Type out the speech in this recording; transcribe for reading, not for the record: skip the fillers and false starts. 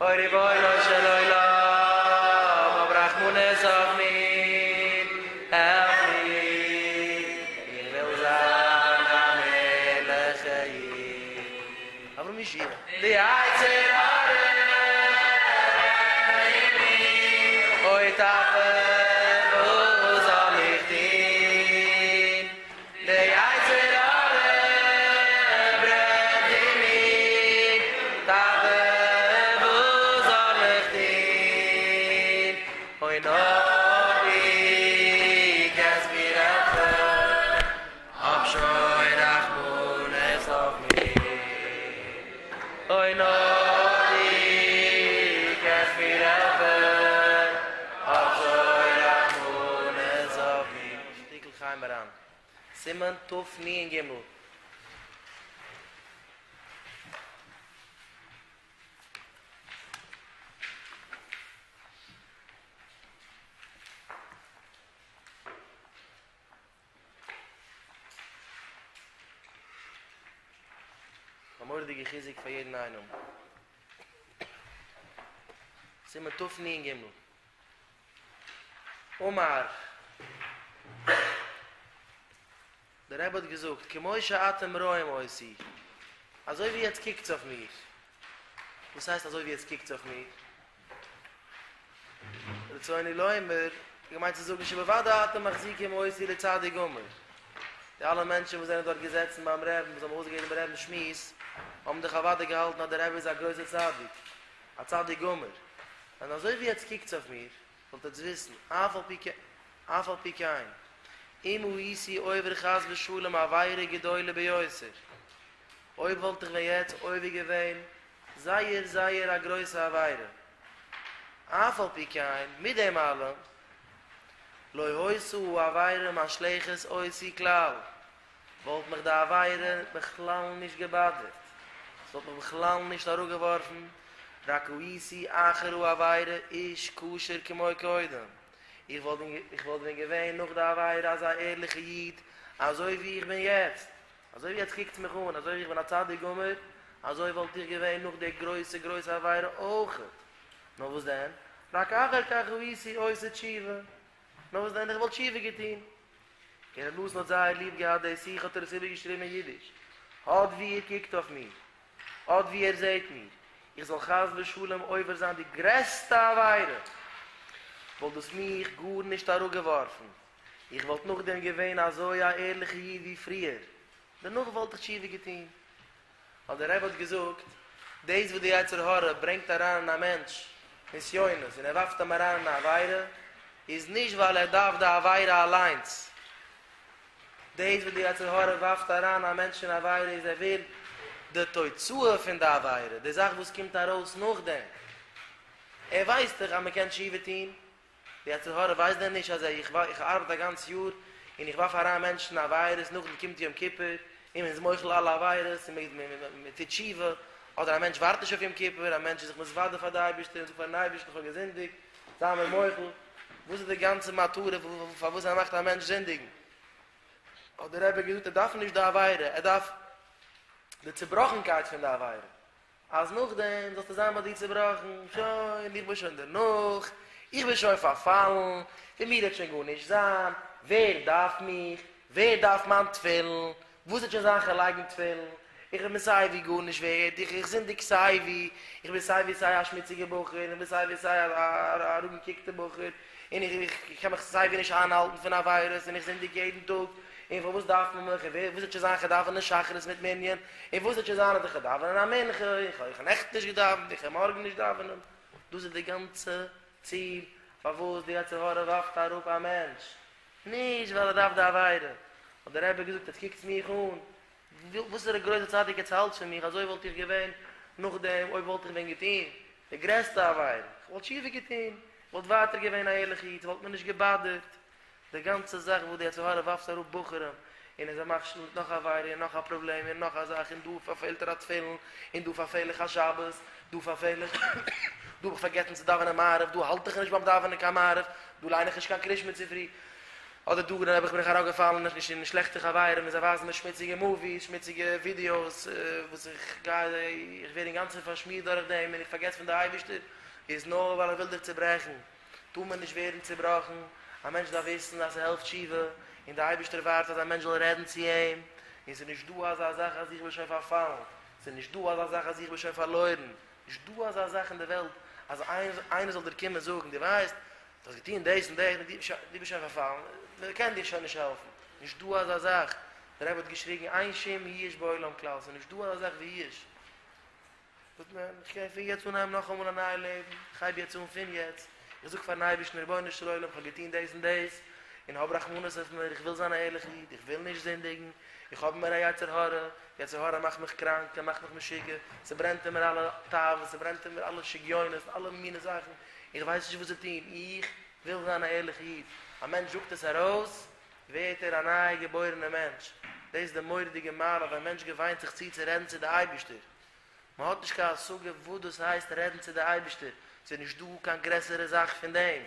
אוי רבונו של עולם, האב רחמנות אויף מיר, העלף מיר, איך וויל זיין אן ערליכע איד. אברהם ישעי'. די יצר הרע אין מיר, אוי טאטע וואס זאל איך טון, די יצר הרע ברענט אין מיר, טאטע וואס זאל איך טון, אוי נאר דו קענסט מיר העלפן, האב שוין רחמנות אויף מיר, אוי נאר דו קענסט מיר העלפן, האב שוין רחמנות אויף מיר. שטיקל חיי מוהר"ן. סימן תנ"ג. א מורא'דיגע חיזוק פאר יעדן איינעם. סימן תנ"ג. אמר, דער רבי האט געזאגט, כמו שאתם רואים אותי, אזוי ווי עטס קוקטס אויף מיר. וואס הייסט אזוי ווי עטס קוקטס אויף מיר? רצוני לומר, געמיינט צו זאגן שבוודאי אתם מחזיקים אותי לצדיק גמור. די אלע מענטשן וואס זענען דארט געזעצן ביים רעבן, וואס האבן אויסגעהערט דעם רעבנ'ס שמועס, האבן דאך אוודאי געהאלטן אז דער רבי איז א גרויסער צדיק, א צדיק גמור. און אזוי ווי עטס קוקטס אויף מיר, זאלט עטס וויסן, אף על פי כן, אף על פי כן, אם הייתי עובר חס ושלום עבירה גדולה ביותר, אויב וואלט איך ווען יעצט עובר געווען זייער זייער א גרויסע עבירה, אף על פי כן, מיט דעם אלעם, לא היתה העבירה משלכת אותי כלל, וואלט מיך די עבירה בכלל נישט געבאדערט, ס'וואלט מיך בכלל נישט אראפגעווארפן, רק הייתי אחר העבירה איש כשר כמו קודם, איך וואלט איך וואלט ווען געווען נאך די עבירה אזא ערליכע איד אזוי ווי איך בין יעצט, אזוי ווי יעצט קוקטס מיך אן אזוי ווי איך בין א צדיק גמור, אזוי וואלט איך געווען נאך די גרויסע גרויסע עבירה אויכעט, נאר וואס דען, רק אחר כך הייתי עושה תשובה, נאר וואס דען איך וואלט תשובה געטון. און ר' נתן האט זייער ליב געהאט די שיחה האט ער עס איבערגעשריבן אין אידיש, אט ווי איר קוקט אויף מיר, אט ווי איר זעט מיר, איך זאל חס ושלום עובר זיין די גרעסטע עבירה, וואלט דאס מיך גארנישט אראפגעווארפן, איך וואלט נאכדעם געווען אזוי א ערליכע איד ווי פריער, דערנאך וואלט איך תשובה געטון. ווייל דער רבי האט געזאגט, דאס וואס די יצר הרע ברענגט אריין אין א מענטש נסיונות און ער ווארפט אים אריין אין א עבירה, איז נישט ווייל ער דארף די עבירה אליינס. דאס וואס די יצר הרע ווארפט אריין א מענטש אין עבירה איז ער וויל די תוצאה פון די עבירה, די זאך וואס קומט ארויס נאכדעם. ער ווייסט דאך אז מען קען תשובה טון, די יצר הרע ווייסט דען נישט אז איך איך ארבעט א גאנץ יאר און איך ווארף אריין מענטשן אין עבירות נאכדעם קומט יום כיפור און מען איז מוחל אלע עבירות און מען טוט תשובה, אדער א מענטש ווארט נישט אויף יום כיפור, א מענטש איז זיך מתוודה פאר די אייבערשטער און זאגט פארן אייבערשטן איך האב געזינדיגט, זיי מיר מוחל, וואס איז די גאנצע מטרה פארוואס ער מאכט א מענטש זינדיגן? האט דער רבי געזאגט ער דארף נישט די עבירה, ער דארף די צובראכנקייט פון די עבירה. אז נאכדעם זאלסטו זיין ביי דיר צובראכן, שוין, איך בין שוין דערנאך, איך בין שוין פארפאלן, פון מיר וועט שוין גארנישט זיין, ווער דארף מיך, ווער דארף מיין תפילין, וואס וועט שוין זיין כ'וועל לייגן תפילין, איך בין סיי ווי גארנישט ווערד, איך איך זינדיג סיי ווי, איך בין סיי ווי סיי א שמוציגער בחור, איך בין סיי ווי סיי א אראפגעקוקטער בחור, און איך איך קען מיך סיי ווי נישט איינהאלטן פון עבירות, און איך זינדיג יעדן טאג, און פארוואס דארף מען מיך, און ווער, וואס וועט שוין זיין כ'וועל דאווענען שחרית מיט מנין, און וואס וועט שוין זיין אז איך וועל דאווענען א מנחה, איך האב נעכטן נישט געדאווענט, איך וועל מארגן נישט דאווענען. דאס איז די גאנצע ציל פארוואס די יצר הרע ווארפט אראפ א מענטש, נישט ווייל ער דארף די עבירה. האט דער רבי געזאגט, עטס קוקטס מיך אן, וואסערע גרויסע צדיק עטס האלטס פון מיך, אזוי וואלט איך געווען נאכדעם אויב וואלט איך ווען געטון די גרעסטע עבירה, איך וואלט תשובה געטון, איך וואלט ווייטער געווען א ערליכע איד, ס'וואלט מיר נישט געבאדערט. די גאנצע זאך וואס די יצר הרע ווארפט אראפ בחורים און איז זיי מכשיל מיט נאך א עבירה און נאך א פראבלעם און נאך א זאך און דא פארפעלט ער א תפילין און דא פארפעל איך א שבת דא פארפעל איך דא האב איך פארגעסן צו דאווענען מעריב דא האלט איך נישט ביים דאווענען קיין מעריב דא ליין איך נישט קיין קרישמע צופרי. אדער דא נעבעך בין איך אראפגעפאלן אין שלעכטע חברים און זיי ווייזן מיר שמוציגע movies, שמוציגע ווידיאוס, וואס איך גיי, איך ווער אינגאנצן פארשמירט דורך דעם און איך פארגעס פון די אייבערשטער, איז נאר ווייל ער וויל דיך צוברעכן. טאר מען נישט ווערן צובראכן, א מענטש דארף וויסן אז ס'העלפט תשובה, און דער אייבערשטער ווארט אז א מענטש זאל רעדן צו אים, און ס'איז נישט דא אזא זאך אז איך בין שוין פארפאלן, ס'איז נישט דא אזא זאך אז איך בין שוין פארלוירן, נישט דא אזא זאך אין די וועלט אז איינער זאל דיר קומען זאגן, דו ווייסט, דו האסט געטון דאס און דאס, דו ביסט שוין פארפאלן, מען קען דיר שוין נישט העלפן, נישט דא אזא זאך, דער רבי האט געשריגן אין שום ייאוש בעולם כלל, ס'איז נישט דא אזא זאך ווי ייאוש. זאגט מען, איך קען פון יעצט אנהייבן נאכאמאל א נייע לעבן, איך הייב יעצט אן פון יעצט, איך זאג פארן אייבערשטן, רבונו של עולם, איך האב געטון דאס און דאס, און האב רחמנות אויף מיר, איך וויל זיין א ערליכע איד, איך וויל נישט זינדיגן, איך האב אין מיר א יצר הרע, יצר הרע מאכט מיך קראנק, ער מאכט מיך משוגע, ס'ברענט אין מיר אלע תאוות, ס'ברענט אין מיר אלע שגעונות, אלע מיני זאכן, איך ווייס נישט וואס צו טון, איך וויל זיין א ערליכע איד, א מענטש זאגט עס ארויס, ווערט ער א ניי געבוירענער מענטש, דאס איז די מורא'דיגע מעלה ווען א מענטש געוויינט זיך צו צו רעדן צו די אייבערשטער, מען האט נישט קיין השגה וואס דאס הייסט רעדן צו די אייבערשטער, ס'איז נישט דא קיין גרעסערע זאך פון דעם.